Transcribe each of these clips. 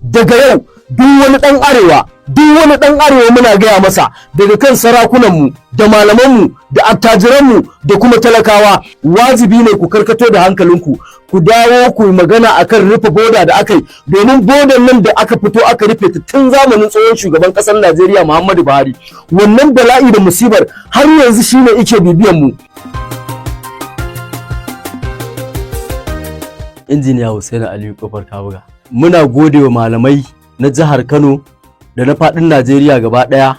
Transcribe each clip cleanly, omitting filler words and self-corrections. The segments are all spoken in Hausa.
Daga yau, duk wani ɗan arewa, duk wani ɗan arewa, muna gaya masa, daga kan sarakunanmu da malamanmu da attajiranmu da kuma talakawa, wajibi ne ku karkato da hankalinku, ku dawo ku yi magana akan rufe boda da aka yi, domin bodan nan da aka fito aka rufe ta tun zamanin tsohon shugaban ƙasar Najeriya Muhammadu Buhari, wannan bala'i da musibar har yanzu shine yake bibiyan mu. Injiniya Hussein Aliyu Kofar Kabuga, muna gode wa malamai na jihar Kano da na faɗin Najeriya gaba ɗaya.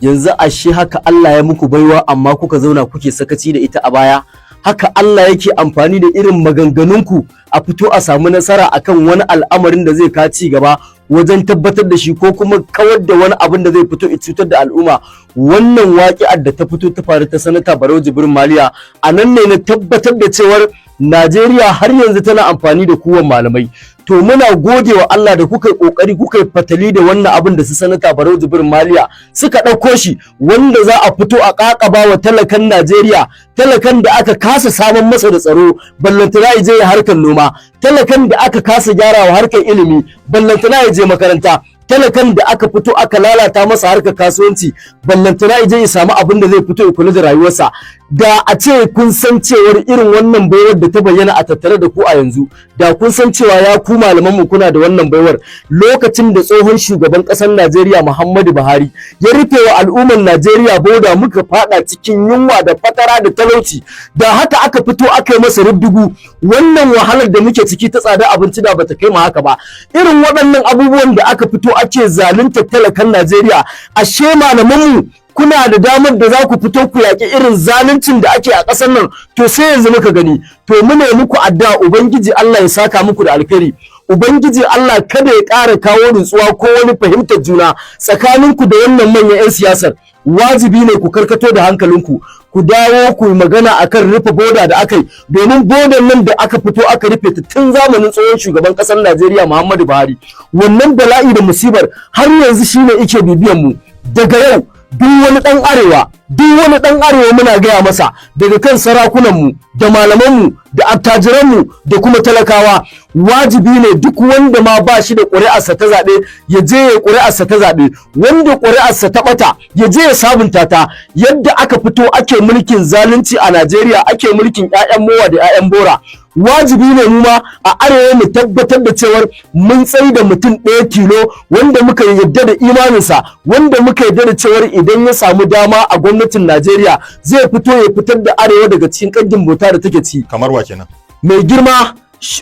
Yanzu ashe haka Allah ya muku baiwa, amma kuka zauna kuke sakaci da ita a baya. Haka Allah yake amfani da irin maganganunku a fito a samu nasara akan wani al'amarin da zai ka ci gaba wajen tabbatar da shi, ko kuma kawar da wani abin da zai fito ya cutar da al'umma. Wannan waƙi'ar da ta fito ta faru ta Sanata Barau Jibrin Maliya, a nan ne na tabbatar da cewar Najeriya har yanzu tana amfani da kuwan malamai. To, muna gode wa Allah da kuka yi kokari kuka yi fatali da wannan abin da su Sanata Barau Jibrin Maliya suka ɗauko shi, wanda za a fito a ƙaƙaba wa talakan Najeriya, talakan da aka kasa samun masa da tsaro, ballantana ya je harkar noma, talakan da aka kasa gyarawa harkar ilimi, ballantana ya je makaranta, talakan da aka fito aka lalata masa harkar kasuwanci, ballantana ya je ya samu abin da zai fito ya kula da rayuwarsa. Da a ce kun san cewar irin wannan baiwar da ta bayyana a tattare da ku a yanzu, da kun san cewa ya ku malaman mu kuna da wannan baiwar, lokacin da tsohon shugaban ƙasar Najeriya Muhammadu Buhari ya rufe wa al'ummar Najeriya boda, muka fada cikin yunwa da fatara da talauci, da haka aka fito aka yi masa rubdugu, wannan wahalar da muke ciki ta tsada abinci da bata kai mu haka ba. Irin waɗannan abubuwan da aka fito ake zalunta talakan Najeriya, ashe malamanmu kuna da damar da za ku fito ku yaƙi irin zaluncin da ake a ƙasar nan. To, sai yanzu muka gani. To, muna yi muku addu'a, Ubangiji Allah ya saka muku da alkhairi. Ubangiji Allah kada ya ƙara kawo nutsuwa ko wani fahimtar juna tsakaninku da wannan manyan 'yan siyasar. Wajibi ne ku karkato da hankalinku, ku dawo ku yi magana akan rufe boda da aka yi, domin bodan nan da aka fito aka rufe ta tun zamanin tsohon shugaban ƙasar Najeriya Muhammadu Buhari, wannan bala'i da musibar har yanzu shine yake bibiyan mu. Daga yau, duk wani ɗan arewa, duk wani ɗan arewa, muna gaya masa, daga kan sarakunanmu da malamanmu da attajiranmu da kuma talakawa, wajibi ne duk wanda ma ba shi da ƙuri'arsa ta zaɓe ya je ya ƙuri'arsa ta zaɓe, wanda ƙuri'arsa ta ɓata ya je ya sabunta ta. Yadda aka fito ake mulkin zalunci a Najeriya, ake mulkin 'ya'yan mowa da 'ya'yan bora, wajibi ne mu ma a arewa mu tabbatar da cewar mun tsai da mutum ɗaya tilo wanda muka yarda da imaninsa, wanda muka yarda da cewar idan ya samu dama a gwamnatin Najeriya zai fito ya fitar da arewa daga cikin ƙangin bauta da take ci. Kamar wa kenan? Mai girma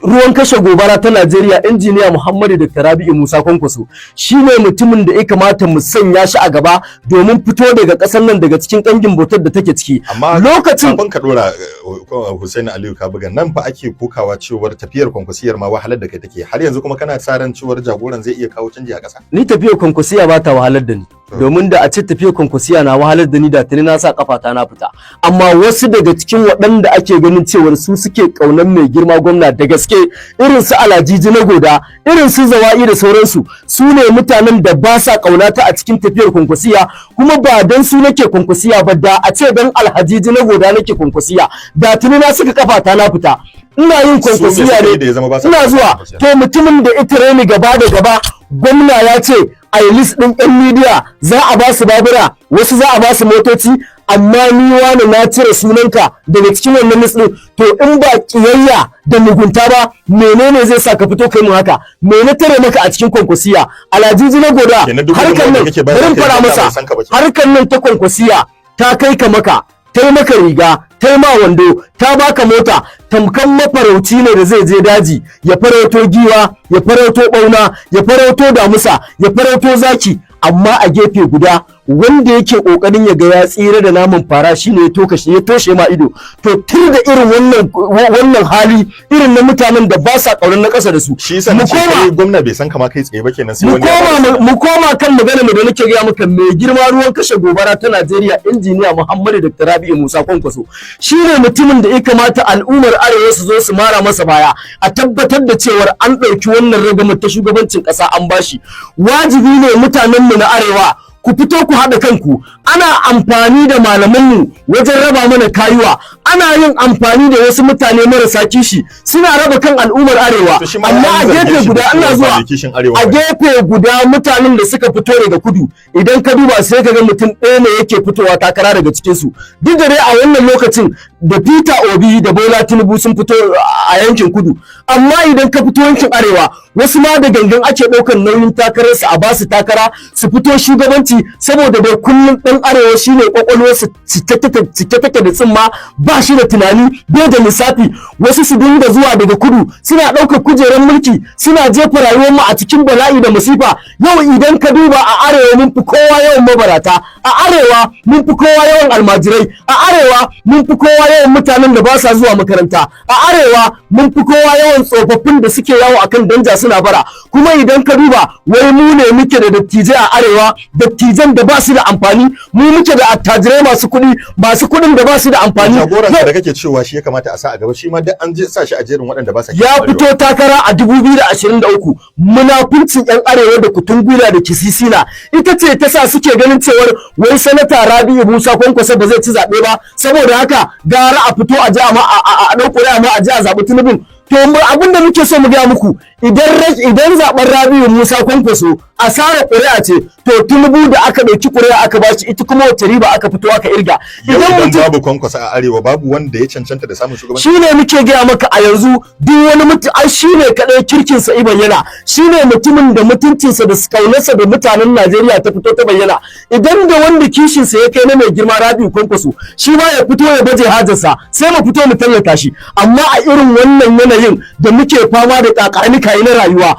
ruwan kashe gobara ta Najeriya, Injiniya Muhammadu Dr. Rabi'u Musa Kwankwaso, shine mutumin da ya kamata mu sanya shi a gaba domin fito daga ƙasar nan daga cikin ƙangin bautar da take ciki. Amma lokacin kafin ka dora, Hussein Aliyu Kabuga, nan fa ake kokawa cewar tafiyar Kwankwasiyar ma wahalar da kai take har yanzu, kuma kana sa ran cewar jagoran zai iya kawo canji a ƙasa? Ni tafiyar Kwankwasiya ba ta wahalar da ni, domin da a ce tafiyar Kwankwasiya na wahalar da ni, da tuni na sa kafata na fita. Amma wasu daga cikin waɗanda ake ganin cewar su suke ƙaunar mai girma gwamna da gaske, irin su Alhajiji na Goda, irin su Zawa'i da sauransu, su ne mutanen da ba sa ƙaunata a cikin tafiyar Kwankwasiya. Kuma ba dan su nake Kwankwasiya ba. Da a ce dan Alhajiji na Goda nake Kwankwasiya, da tuni na saka kafata na fita. Ina yin Kwankwasiya ne da ya zama ba sa ina zuwa. Kwankwasiya? To, mutumin da ita ni gaba da gaba, gwamna ya ce a yi list ɗin 'yan midiya, za a ba su babura, wasu za a ba su motoci, amma ni wani na cire sunanka daga cikin wannan list ɗin. To, in ba kiyayya da mugunta ba, menene zai sa ka fito kai mu haka? Me na tare maka a cikin Kwankwasiya, Alhajiji na Goda? Kenan duk Harkar gudunmawar da nan, kake bayarwa bari in kai fara gwamna masa, bai san ka ba kenan. Harkar nan ta Kwankwasiya ta kai ka maka, ta yi maka riga, ta yi ma wando, ta baka mota. Tamkan mafarauci ne da zai je daji ya farauto giwa, ya farauto ɓauna, ya farauto damusa, ya farauto zaki, amma a gefe guda wanda yake kokarin ya ga ya tsira da naman fara shine ya toka ya toshe ma ido. To, tur da irin wannan hali irin na mutanen da ba sa ƙaunar na ƙasa da su. Shi yasa Mu nace koma kai gwamna bai san kama kai tsaye ba kenan, sai mu wani ya fara koma, mu koma kan magana mu da nake gaya maka. Mai girma ruwan kashe gobara ta Najeriya, Injiniya Muhammadu Dr. Rabi'u Musa Kwankwaso, shine mutumin da ya kamata al'ummar arewa su zo su mara masa baya, a tabbatar da cewar an ɗauki wannan ragamar ta shugabancin ƙasa an bashi. Wajibi ne mutanen mu na arewa ku fito ku haɗa kanku. Ana amfani da malamanmu wajen raba mana kayuwa. Ana yin amfani da wasu mutane marasa kishi, suna raba kan al'ummar arewa. To shi ma Amma a an zarge gefe shi da guda, cewa ina ba zuwa, mai kishin arewa a bane. gefe guda, mutanen da suka fito daga kudu, idan ka duba sai ka ga mutum ɗaya ne yake fitowa takara daga cikin su. Duk da dai a wannan lokacin da Peter Obi da Bola Tinubu sun fito a yankin kudu, amma idan ka fito yankin arewa, wasu ma da gangan ake ɗaukar nauyin takararsu a basu takara su fito shugabanci, saboda dai kullum ɗan arewa shine kwakwalwarsa cike take da tsimma, ba shi da tunani, bai da lissafi. Wasu su dinga zuwa daga kudu suna ɗaukar kujerar mulki, suna jefa rayuwar mu a cikin bala'i da masifa. Yau idan ka duba, a arewa mun fi kowa yawan mabarata, a arewa mun fi kowa yawan almajirai, a arewa mun fi kowa yawan mutanen da ba sa zuwa makaranta, a arewa mun fi kowa yawan tsofaffin da suke yawo akan danja suna bara. Kuma idan ka duba, wai mu ne muke da dattijai a arewa, dattijan da ba su da amfani. Mu muke da attajirai masu kuɗi, masu kuɗin da ba su da amfani. Jagoran da kake cewa shi ya kamata a sa a gaba, shi ma duk an je sa shi a jerin waɗanda ba sa kishin Ya arewa. fito takara a 2023. Munafuncin yan arewa da kutungula da kisisina ita ce ta sa suke ganin cewar wai Sanata Rabi'u Musa Kwankwaso ba zai ci zaɓe ba, saboda haka gara a fito a ji a ma a ɗau ƙuri'a ma a ji a zaɓi Tinubu. To, abin da muke so mu gaya muku, idan zaɓen Rabi'u Musa Kwankwaso asarar ƙuri'a ce, to Tinubu da aka ɗauki ƙuri'a aka bashi, ita kuma wace riba aka fito aka irga? Yau idan Mutum babu Kwankwaso a arewa, babu wanda ya cancanta da samun shugabanci. Shi ne muke gaya maka, a yanzu duk wani mutum ai shi ne kaɗai kirkinsa i bayyana, shi ne mutumin da mutuncinsa da kaunarsa da mutanen Najeriya ta fito ta bayyana. Idan da wanda kishinsa ya kai na mai girma Rabi'u Kwankwaso, shi ma ya fito ya baje hajarsa, sai mu fito mu tallata shi. Amma a irin wannan yanayin da muke fama da kakanika na rayuwa,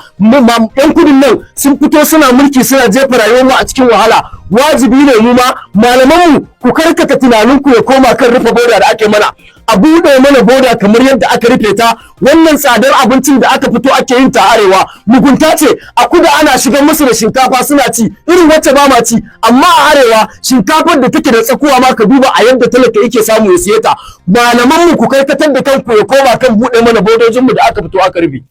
yan kudin nan sun fito suna mulki, suna jefa rayuwar mu a cikin wahala, wajibi ne mu ma malaman mu ku karkata tunaninku ya koma kan rufe boda da ake mana. A buɗe mana boda kamar yadda aka rufe ta. Wannan tsadar abincin da aka fito ake yin ta arewa mugunta ce. A kudu ana shigar musu da shinkafa suna ci, irin wacce ba ma ci, amma a arewa shinkafar da take da tsakuwa ma, ka duba a yadda talaka yake samu ya siye ta. Malaman mu, ku karkatar da kanku ya koma kan buɗe mana bodojin mu da aka fito aka rufe.